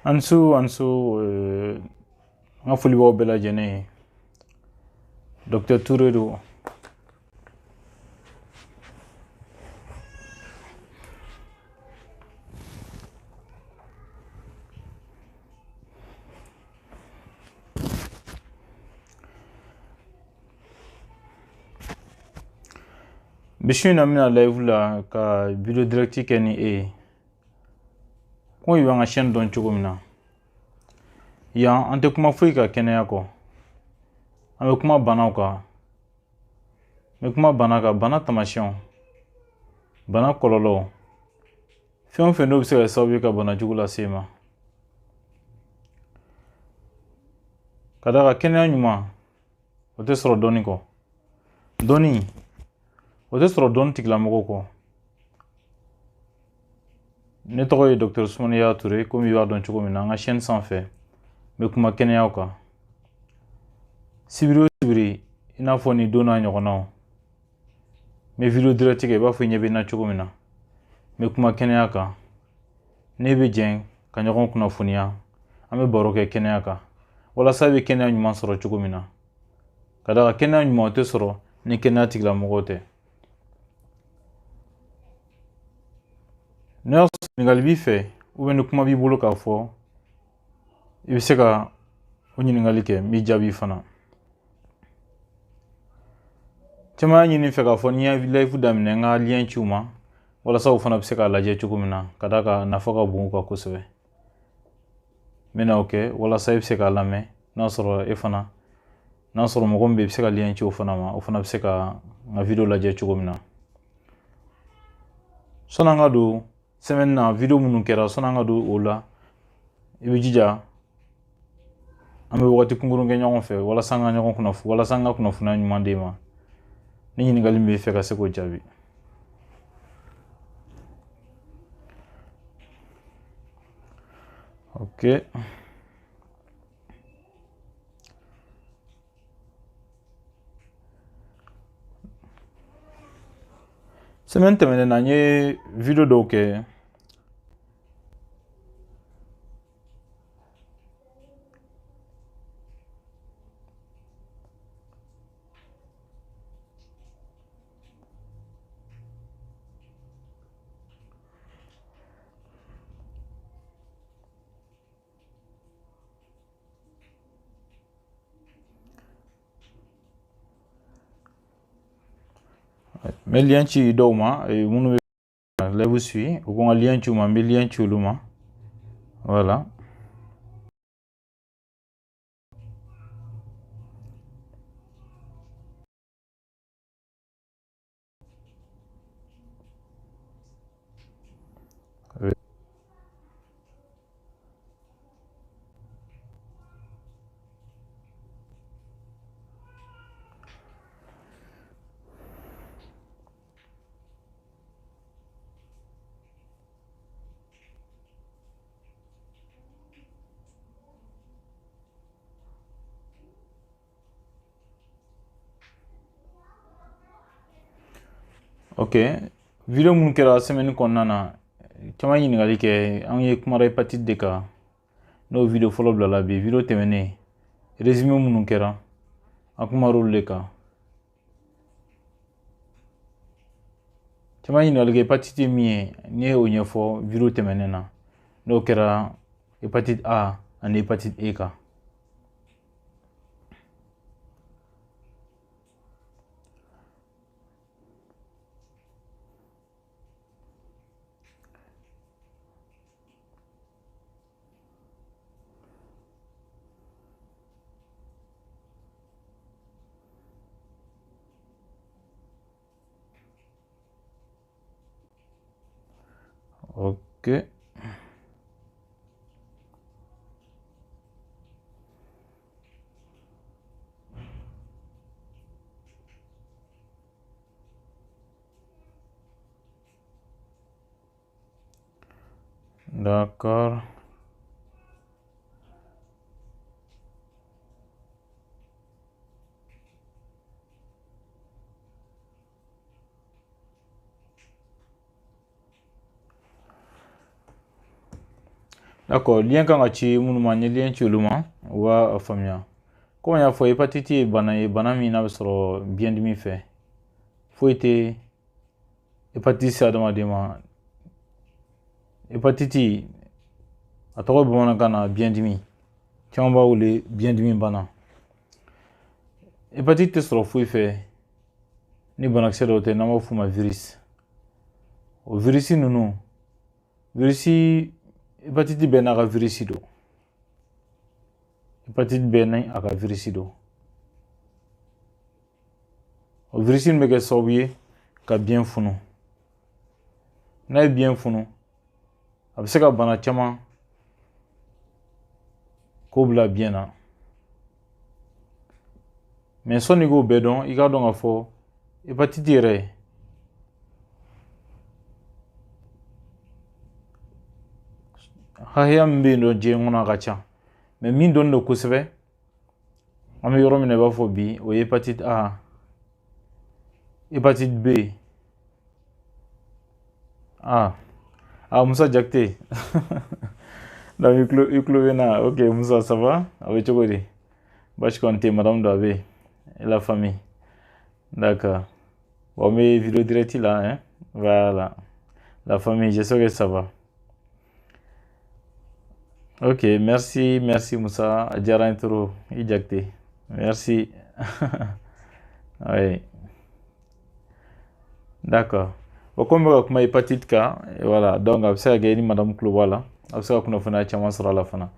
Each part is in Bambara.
Ansu n ka foli b'aw bɛɛ lajɛlen ye. Docteur Touré don. Bi su in na n bɛna live la ka video direct kɛ ni e ye. Ko i b'an ka chaîne dɔn cogo min na, yan an tɛ kuma foyi ka kɛnɛya kɔ, an bɛ kuma banaw kan, n bɛ kuma bana kan, bana taamasiyɛnw, bana kɔlɔlɔw, fɛn o fɛn n'o bɛ se ka kɛ sababu ye ka bana jugu lase i ma. Ka d'a kan kɛnɛya ɲuman o tɛ sɔrɔ dɔnni kɔ, dɔnni o tɛ sɔrɔ dɔnni tigilamɔgɔw kɔ. Ne tɔgɔ ye Docteur Sumani Touré, komi i b'a dɔn cogo min na, an ka chaîne sanfɛ n bɛ kuma kɛnɛyaw kan sibiri o sibiri, i n'a fɔ nin don n'a ɲɔgɔnnaw. N bɛ video direct kɛ i b'a fɔ i ɲɛ bɛ n na cogo min na, n bɛ kuma kɛnɛya kan, ne bɛ jɛn ka ɲɔgɔn kunnafoniya, an bɛ baro kɛ kɛnɛya kan walasa i bɛ kɛnɛya ɲuman sɔrɔ cogo min na. Ka d'a kan kɛnɛya ɲuman o tɛ sɔrɔ ni kɛnɛya tigilamɔgɔw tɛ. N'a y'a sɔrɔ ɲininkali b'i fɛ ou bien ni kuma b'i bolo k'a fɔ, i bɛ se ka o ɲininkali kɛ, n b'i jaabi fana. Caman y'a ɲini n fɛ k'a fɔ n'i ye live daminɛ n ka lien ci u ma walasa u fana bɛ se k'a lajɛ cogo min na, ka d'a kan a nafa ka bon u kan kosɛbɛ. N bɛna o kɛ walasa i bɛ se k'a lamɛn, n'a sɔrɔ e fana, n'a sɔrɔ mɔgɔ min bɛ yen i bɛ se ka lien ci o fana ma, o fana bɛ se ka n ka video lajɛ cogo min na. Sɔnni an ka don semaine na video minnu kɛra, sɔnni an ka don o la, i bɛ jija an bɛ wagati kunkurun kɛ ɲɔgɔn fɛ walasa an ka ɲɔgɔn kunnafoni, walasa an ka kunnafoniya ɲuman d'e ma. Ni ɲininkali min b'i fɛ ka se k'o jaabi. Ok. Semaine tɛmɛnen na n ye video dɔw kɛ. N bɛ lien ci dɔw ma minnu bɛ live suit, u ko n ka lien ci u ma, n bɛ lien ci olu ma. Voilà. Ok, video minnu kɛra semaine kɔnɔna na, caman ye ɲininkali kɛ, an ye kumara hépatite de kan, n'o video fɔlɔ bilala bi, video tɛmɛnen résumé minnu kɛra, an kumara olu de kan. Caman ye ɲininkali kɛ hépatite ye min ye, n'i ye o ɲɛfɔ video tɛmɛnen na, n'o kɛra hépatite A ani hépatite E kan. Ok. D'accord. D'accord, lien kan ka ci minnu ma, n ye lien ci olu ma, u b'a faamuya. Komi n y'a fɔ, hépatite ye bana ye, bana min n'a bɛ sɔrɔ biyɛndimi fɛ. Foyi tɛ hépatite se adamaden ma. Hépatite, a tɔgɔ bamanankan na biyɛndimi, caman b'a wele biyɛndimi bana. Hépatite tɛ sɔrɔ foyi fɛ ni banakisɛ dɔw tɛ, n'an b'a f'o ma virus. O virus ninnu, virus hépatite bɛɛ n'a ka virus don. Hépatite bɛɛ ni a ka virus don. O virus in bɛ kɛ sababu ye ka biyɛn funu. N'a ye biyɛn funu, a bɛ se ka bana caman k'o bila biyɛn na. Mais sɔnni i k'o bɛɛ dɔn, i k'a dɔn k'a fɔ hépatite yɛrɛ hakɛya min bɛ yen nɔ diɲɛ kɔnɔ, a ka ca. Mais min dɔnnen don kosɛbɛ, an bɛ yɔrɔ min na i b'a fɔ bi, o ye hépatite A, hépatite B. Ah, ah, Musa Jakite. Donc, i tulo bɛ n na. Ok, Musa, ça va? A bɛ cogo di? Baasi kɔni tɛ, madame don a bɛ yen. Et la famille. D'accord. Bon, n bɛ vidéo direct la, hein? Voilà. La famille, j'espère que ça va. Ok, merci, merci Moussa. A diyara n ye trop. I Jakite. Merci. Oui. D'accord. Bon, komi n bɛ ka kuma hépatite kan, voilà, donc a bɛ se ka kɛ ni madame tulo b'a la, a bɛ se ka kunnafoniya caman sɔrɔ a la fana.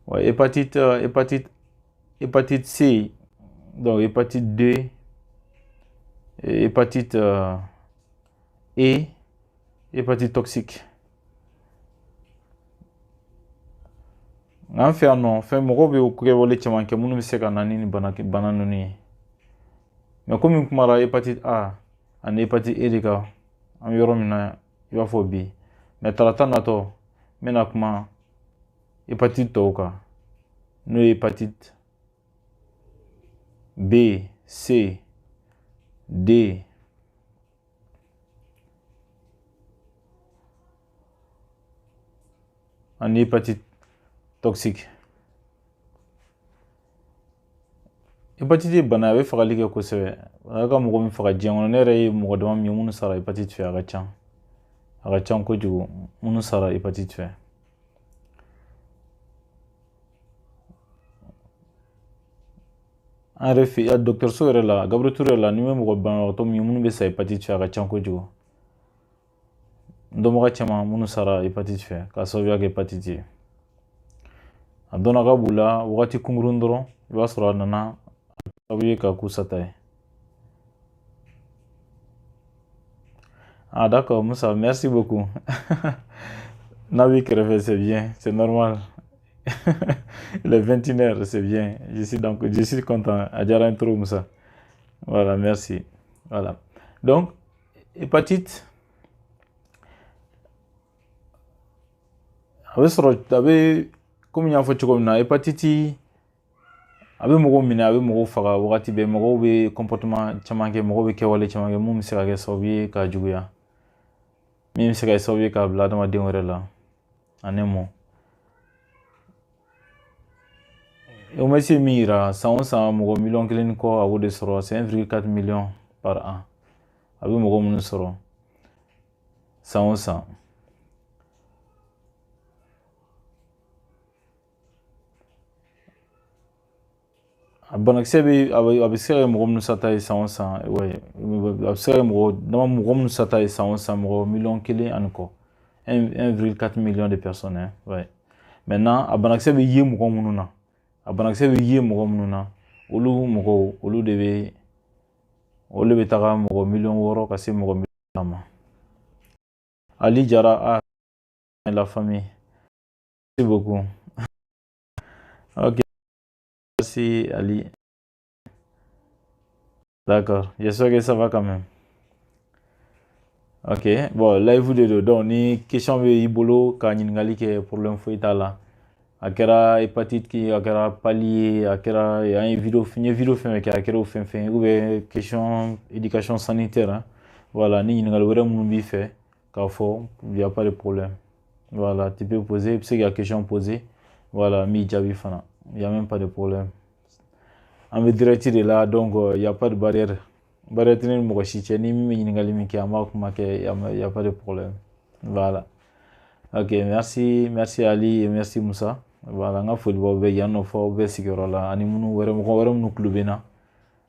Ouais, hépatite, hépatite, hépatite C, donc hépatite D, et hépatite E, hépatite toxique. Nka an fɛ yan nɔ, fɛn mɔgɔw bɛ kɛwale caman kɛ minnu bɛ se ka na ni bana bana ninnu ye. Mais komi n kumara hépatite A ani hépatite E de kan, an bɛ yɔrɔ min na i b'a fɔ bi, mais tarata natɔ n bɛna kuma hépatite tɔw kan, n'o ye hépatite B, C, D, ani hépatite toxique. Hépatite ye bana ye, a bɛ fagali kɛ kosɛbɛ. A ka mɔgɔ min faga diɲɛ kɔnɔ, ne yɛrɛ ye mɔgɔ dama min ye minnu sara hépatite fɛ, a ka ca. A ka ca kojugu minnu sara hépatite fɛ. An yɛrɛ fɛ yan dɔgɔtɔrɔso yɛrɛ la, Gabriel Touré yɛrɛ la, ni bɛ mɔgɔ banabagatɔ min ye minnu bɛ sa hépatite fɛ, a ka ca kojugu. N dɔnbaga caman minnu sara hépatite fɛ k'a sababuya kɛ hépatite ye. A dɔnna ka b'u la wagati kunkurun dɔrɔn, i b'a sɔrɔ a nana sababu ye ka k'u sata ye. Ah d'accord, Moussa, merci beaucoup. N'a b'i kɛrɛfɛ, c'est bien, c'est normal. Il est 21h, c'est bien. Je suis content. A diyara n ye trop, Moussa. Voilà, merci. Voilà. Donc, hépatite, a bɛ sɔrɔ, a bɛ komi n y'a fɔ cogo min na, hépatite a bɛ mɔgɔw minɛ, a bɛ mɔgɔw faga wagati bɛɛ. Mɔgɔw bɛ comportement caman kɛ, mɔgɔw bɛ kɛwale caman kɛ mun bɛ se ka kɛ sababu ye k'a juguya, min bɛ se ka kɛ sababu ye k'a bila adamadenw yɛrɛ la. En un mot, OMS ye min yira, san o san mɔgɔ miliyɔn 1 ni kɔ a b'o de sɔrɔ, c'est 1,4 million par an. A bɛ mɔgɔ minnu sɔrɔ san o san. A banakisɛ bɛ a bɛ se ka kɛ mɔgɔ minnu sata ye san o san, ouais, a bɛ se ka kɛ mɔgɔ dama mɔgɔ minnu sata ye san o san, mɔgɔ miliyɔn 1 ani kɔ, 1,4 million de personnes, hein, ouais. Maintenant, a banakisɛ bɛ ye mɔgɔ minnu na, a banakisɛ bɛ ye mɔgɔ minnu na, olu mɔgɔw, olu de bɛ taga mɔgɔ miliyɔn 6 ka se mɔgɔ miliyɔn 10 ma. Ali Jara, ah, la famille. Merci beaucoup. Ok. Merci Ali. D'accord. J'espère que ça va quand même. Ok. Bon, live de don. Donc, ni question bɛ i bolo ka ɲininkali kɛ, problème foyi t'a la. A kɛra hépatite ki, a kɛra palu ye, a kɛra an ye vidéo, n ye vidéo fɛn fɛn kɛ, a kɛra o fɛn fɛn, ou bien question éducation sanitaire, hein. Voilà, ni ɲininkali wɛrɛ minnu b'i fɛ k'a fɔ, il y a pas de problème. Voilà, tu peux poser, i bɛ se ka question poser. Voilà, n b'i jaabi fana. Il y a même pas de problème. An bɛ direct de la, donc il y a pas de barrière. Barrière tɛ ne ni mɔgɔ si cɛ. Ni min bɛ ɲininkali min kɛ, an b'a kuma kɛ, il y a pas de problème. Voilà. Ok, merci, merci Ali et merci Moussa. Voilà, n ka foli b'aw bɛɛ yan nɔ fɔ aw bɛɛ sigiyɔrɔ la ani minnu wɛrɛ, mɔgɔ wɛrɛ minnu tulo bɛ n na.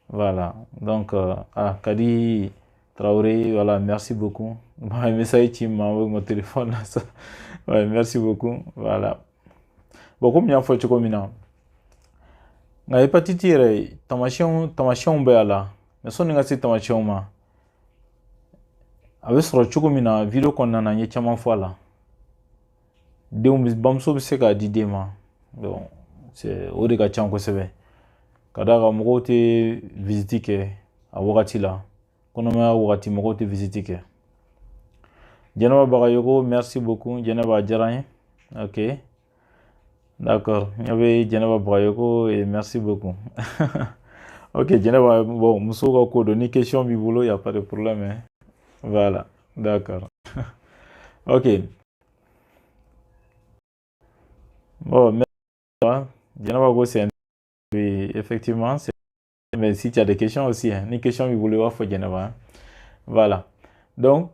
Voilà, donc ah, Kadi Traoré, voilà, merci beaucoup. Bon, message ci ma avec mon téléphone là, ça. Ouais, merci beaucoup. Voilà. Bon, komi n y'a fɔ cogo min na, nka hépatite yɛrɛ tamasiyɛnw bɛ a la, mais sɔnni ka se tamasiyɛnw ma, a bɛ sɔrɔ cogo min na, vidéo kɔnɔna na n ye caman fɔ a la. Denw, bamuso bɛ se k'a di den ma. Donc c'est o de ka ca kosɛbɛ, ka d'a kan mɔgɔw tɛ visite kɛ a wagati la, kɔnɔmaya wagati mɔgɔw tɛ visite kɛ. Jɛnɛba Bagayogo, merci beaucoup Jɛnɛba, a diyara n ye. Ok, d'accord, n ɲɛ bɛ Jɛnɛba Bagayogo et merci beaucoup. Ok Jɛnɛba, bon, musow ka ko don, ni question b'i bolo, y a pas de problème, hein. Voilà, d'accord. Ok, bon, Jɛnɛba ko c'est, oui, effectivement, c'est, mais si tu as des questions aussi, hein, ni question b'i bolo, i b'a fɔ Jɛnɛba. Voilà, donc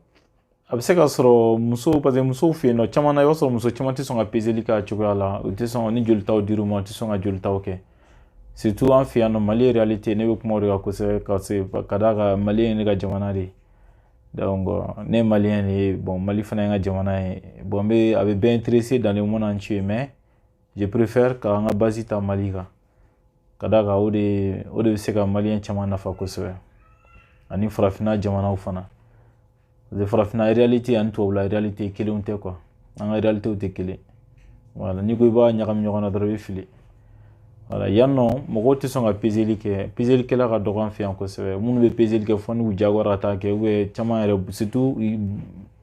a bɛ se ka sɔrɔ musow, parce que musow fɛ yen nɔ caman na, i b'a sɔrɔ muso caman tɛ sɔn ka peseli kɛ a cogoya la, u tɛ sɔn ni jolitaw dir'u ma, u tɛ sɔn ka jolitaw kɛ. Surtout an fɛ yan nɔ, Mali ye réalité, ne bɛ kuma o de kan kosɛbɛ, ka se ka d'a kan Mali ye ne ka jamana de ye. Donc ne ye malien de ye, bon, Mali fana ye n ka jamana ye. Bon, n bɛ a bɛ bɛɛ intéressé dans le monde entier, mais je préfère k'an ka base ta Mali kan, ka d'a kan o de bɛ se ka malien caman nafa kosɛbɛ, ani farafinna jamanaw fana. Parce que farafinna réalité ani tubabula réalité kelenw tɛ quoi, an ka réalité tɛ kelen. Voilà, n'i ko i b'a ɲagami ɲɔgɔn na dɔrɔn, i bɛ fili. Voilà, yan nɔ mɔgɔw tɛ sɔn ka peseli kɛ, peselikɛla ka dɔgɔ an fɛ yan kosɛbɛ. Minnu bɛ peseli kɛ, fo n'u jagoyara ka taa kɛ, ou bien caman yɛrɛ, surtout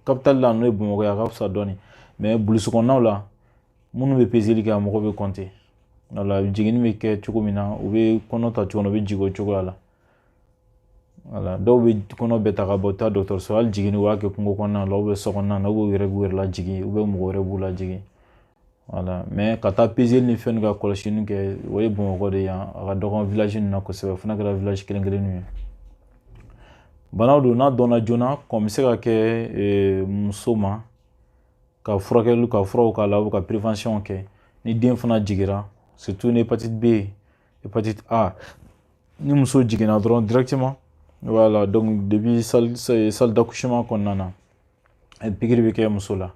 capitale la, n'o ye Bamakɔ ye, a ka fisa dɔɔni, mais burusi kɔnɔnaw la, minnu bɛ peseli kɛ, a mɔgɔ bɛ compter. Voilà, jiginni bɛ kɛ cogo min na, u bɛ kɔnɔ ta cogo min na, u bɛ jigin o cogoya la. Voilà, dɔw bɛ kɔnɔ bɛɛ ta ka bɔ taa dɔgɔtɔrɔso, hali jiginni u b'a kɛ kungo kɔnɔna la, ou bien so kɔnɔna na, ou bien u yɛrɛ b'u yɛrɛ lajigin, ou bien mɔgɔ wɛrɛ b'u lajigin. Voilà, mais ka taa peseli ni fɛn ka kɔlɔsili kɛ, o ye Bamakɔ de ye yan, a ka dɔgɔ village ninnu na kosɛbɛ, o fana kɛra village kelen kelenninw ye. Banaw don, n'a dɔnna joona, kɔn bɛ se ka kɛ muso ma ka furakɛli, ka furaw k'a la, ka prévention kɛ. Ni den fana jiginra, surtout ni hépatite B, hépatite A, ni muso jiginna dɔrɔn directement, voilà, donc depuis salle d'accouchement kɔnɔna na, pikiri bɛ kɛ muso la.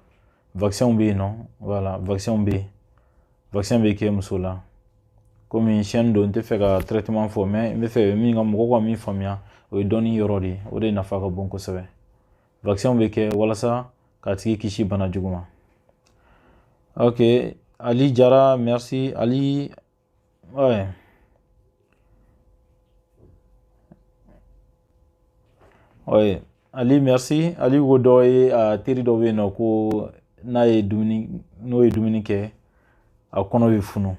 Vaccin bɛ yen nɔ, voilà, vaccin bɛ yen, vaccin bɛ kɛ muso la. Komi chaîne don, n tɛ fɛ ka traitement fɔ, mais n bɛ fɛ min ka mɔgɔw ka min faamuya, o ye dɔnni yɔrɔ de ye, o de nafa ka bon kosɛbɛ. Vaccin bɛ kɛ walasa k'a tigi kisi bana jugu ma. Ok, Ali Jara, merci Ali. Ouais. Ouais, Ali, merci. Ali ko dɔ ye a teri dɔ bɛ yen nɔ ko n'a ye dumuni, n'o ye dumuni kɛ, a kɔnɔ bɛ funu.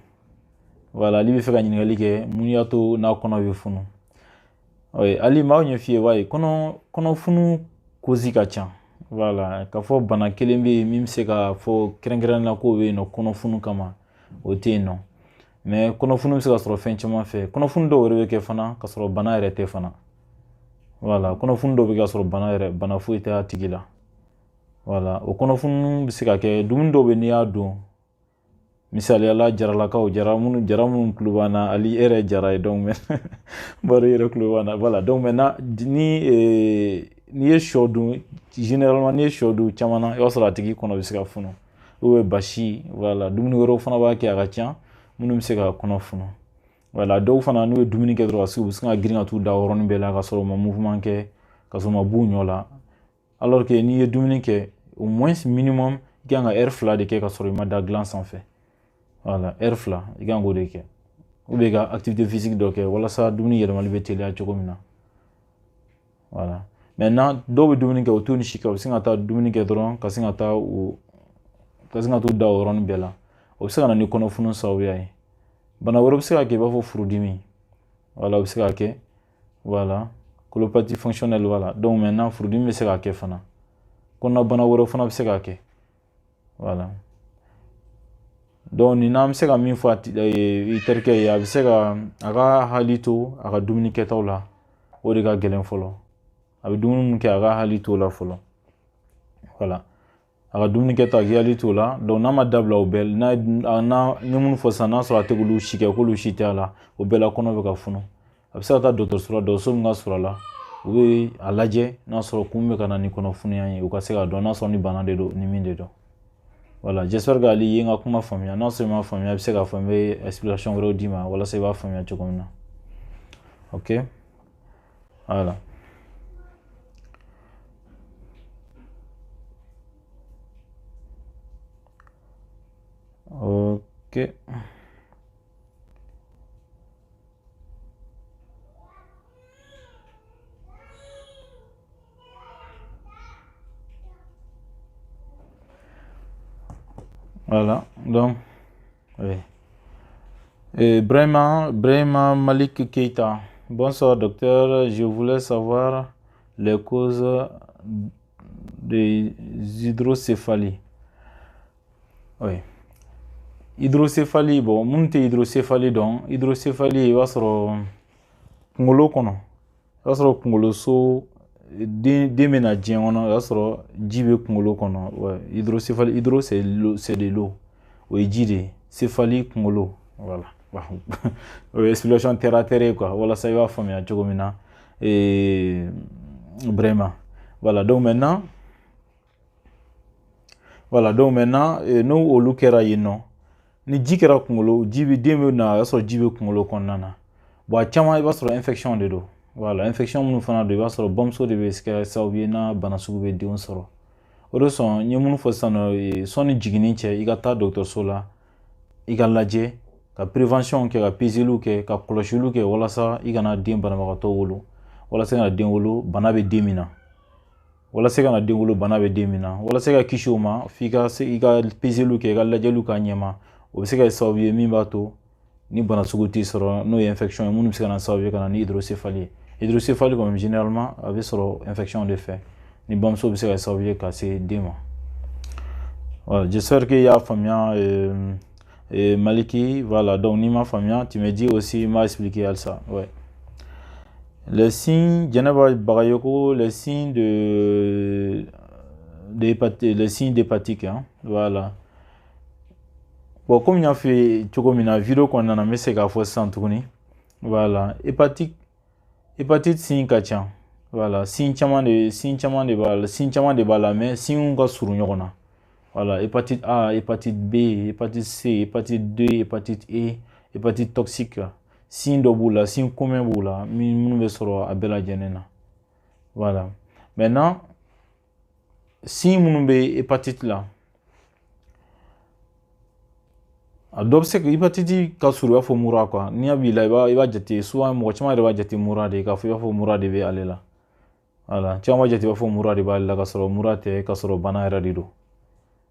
Voilà, Ali bɛ fɛ ka ɲininkali kɛ mun y'a to n'a kɔnɔ bɛ funu. Ouais, Ali, m'aw ɲɛ f'i ye, wa kɔnɔ funu cause ka ca. Voilà, k'a fɔ bana kelen bɛ yen min bɛ se ka fɔ kɛrɛnkɛrɛnnen na k'o bɛ yen nɔ kɔnɔ funu kama, o tɛ yen nɔ. Mais kɔnɔ funu bɛ se ka sɔrɔ fɛn caman fɛ. Kɔnɔ funu dɔw yɛrɛ bɛ kɛ fana ka sɔrɔ bana yɛrɛ tɛ fana. Voilà, kɔnɔ funu dɔw bɛ kɛ ka sɔrɔ bana yɛrɛ, bana foyi tɛ a tigi la. Voilà, o kɔnɔ funu bɛ se ka kɛ dumuni dɔw bɛ n'i y'a dun. Misaliya la, jaralakaw, jara minnu tulo b'an na, Ali e yɛrɛ jara ye, donc baro yɛrɛ tulo b'an na. Voilà, donc maintenant ni n'i ye sɔ dun, généralement n'i ye sɔ dun caman na, i b'a sɔrɔ a tigi kɔnɔ bɛ se ka funu, ou bien basi. Voilà, dumuni wɛrɛw fana b'a kɛ, a ka ca minnu bɛ se ka kɔnɔ funu. Voilà, dɔw fana n'u ye dumuni kɛ dɔrɔn, ka se u bɛ sin ka girin ka t'u da yɔrɔnin bɛɛ la, ka sɔrɔ u ma mouvement kɛ, ka sɔrɔ u ma b'u ɲɔ la. Alors que n'i ye dumuni kɛ, au moins minimum i kan ka heure 2 de kɛ ka sɔrɔ i ma da dilan sanfɛ. Voilà, heure 2 i kan k'o de kɛ, ou bien i ka activité physique dɔ kɛ walasa dumuni yɛlɛmali bɛ teliya cogo min na. Voilà, maintenant dɔw bɛ dumuni kɛ, u t'u ni si kɛ, u bɛ sin ka taa dumuni kɛ dɔrɔn ka sin ka taa u ka sin ka t'u da o yɔrɔnin bɛɛ la, o bɛ se ka na ni kɔnɔfunu sababuya ye. Bana wɛrɛ bɛ se ka kɛ i b'a fɔ furudimi. Voilà, o bɛ se ka kɛ. Voilà, colopathie fonctionnelle. Voilà, donc maintenant furudimi bɛ se ka kɛ fana. Kɔnɔnabana wɛrɛw fana bɛ se ka kɛ. Voilà. Donc nin n'an bɛ se ka min fɔ i terikɛ ye, a bɛ se ka a ka hakili to a ka dumuni kɛtaw la. O de ka gɛlɛn fɔlɔ. A bɛ dumuni min kɛ, a ka hakili to o la fɔlɔ. Voilà. A ka dumuni kɛta, a k'i hakili t'o la. Donc n'a ma dabila o bɛɛ n'a n'a n ye minnu fɔ sisan, n'a sɔrɔ a tɛ k'olu si kɛ, k'olu si tɛ a la, o bɛɛ la kɔnɔ bɛ ka funu, a bɛ se ka taa dɔgɔtɔrɔso la, dɔgɔtɔrɔso min ka surun a la. U bɛ a lajɛ n'a sɔrɔ kun bɛ ka na ni kɔnɔfunuya ye, u ka se k'a dɔn n'a sɔrɔ ni bana de don ni min de don. Voilà, j'espère que Ali ye n ka kuma faamuya. N'a sɔrɔ i m'a faamuya, i bɛ se k'a fɔ n bɛ explication wɛrɛw d'i ma walasa i b'a faamuya cogo min na. Ok, voilà. Ok. Voilà, donc, oui. Et Brahima Malik Keita. Bonsoir docteur, je voulais savoir les causes des hydrocéphalies. Oui. Hydrocéphalie, bon, mun tɛ hydrocéphalie dɔn? Hydrocéphalie, i b'a sɔrɔ kunkolo kɔnɔ, i b'a sɔrɔ kunkoloso, den bɛ na diɲɛ kɔnɔ, o y'a sɔrɔ ji bɛ kunkolo kɔnɔ. Ouais, hydrocéphalie, hydro c'est de l'eau, o ye ji de ye, céphalie kunkolo, voilà. O ye explication terre à terre ye quoi, walasa i b'a faamuya cogo min na. Et vraiment, voilà, donc maintenant, voilà, donc maintenant, n'o olu kɛra yen nɔ, ni ji kɛra kunkolo, ji bɛ den bɛ na, o y'a sɔrɔ ji bɛ kunkolo kɔnɔna na. Bon, a caman i b'a sɔrɔ infection de don. Voilà, infection minnu fana don, i b'a sɔrɔ bamuso de bɛ kɛ sababu ye n'a bana sugu bɛ denw sɔrɔ. O de sɔn n ye minnu fɔ sisan nɔ, sɔnni jiginni cɛ, i ka taa dɔgɔtɔrɔso la, i ka lajɛ, ka prévention kɛ, ka peseliw kɛ, ka kɔlɔsiliw kɛ, walasa i kana den banabagatɔ wolo, walasa i kana den wolo bana bɛ den min na, walasa i kana den wolo bana bɛ den min na, walasa i ka kisi o ma, f'i ka se i ka peseliw kɛ, i ka lajɛliw k'a ɲɛma. O bɛ se ka kɛ sababu ye min b'a to ni bana sugu t'i sɔrɔ, n'o ye infection ye, minnu bɛ se ka na sababu ye ka na ni hydrocéphalie ye. Hydrocéphalie kɔni, généralement a bɛ sɔrɔ infection de fɛ, ni bamuso bɛ se ka kɛ sababu ye ka se den ma. Voilà, j'espère que i y'a faamuya, Maliki. Voilà, donc n'i ma faamuya, tu me dis aussi, i m'a expliqué halisa. Ouais. Les signes, Djeneba Bagayoko, les signes de les signes d'hépatique, hein, voilà. Bon, comme n y'a f'i ye cogo min na vidéo kɔnɔna na, n bɛ se k'a fɔ sisan tuguni. Voilà, hépatique, hépatite signe ka ca. Voilà, signe caman de b'a la, signe caman de b'a la, mais signes ka surun ɲɔgɔn na. Voilà, hépatite A, hépatite B, hépatite C, hépatite 2, hépatite E, hépatite toxique. Signe dɔ b'u la, signe commun b'u la, minnu bɛ sɔrɔ a bɛɛ lajɛlen na. Voilà. Maintenant, signe minnu bɛ hépatite la, a dɔ bɛ se ka hépatite ka surun i b'a fɔ mura quoi. N'i y'a b'i la, i b'a jate souvent, mɔgɔ caman yɛrɛ b'a jate mura de ye, k'a fɔ i b'a fɔ mura de bɛ ale la. Voilà, caman b'a jate i b'a fɔ mura de b'ale la, k'a sɔrɔ mura tɛ, k'a sɔrɔ bana yɛrɛ de don.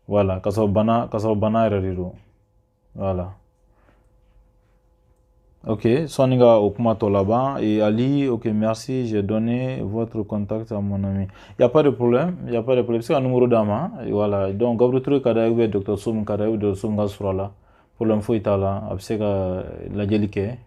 Voilà, k'a sɔrɔ bana yɛrɛ de don. Voilà. Ok, sɔnni ka o kuma tɔ laban. Et Ali, ok, merci, j'ai donné votre contact à mon ami. Il n'y a pas de problème, il n'y a pas de problème. I bɛ se ka numéro d'a ma. Voilà, donc Gabriel Touré ka d'a ye, ou bien dɔgɔtɔrɔso min ka d'a ye, ou dɔgɔtɔrɔso min ka surun a la. Problème foyi t'a la, a bɛ se ka lajɛli kɛ.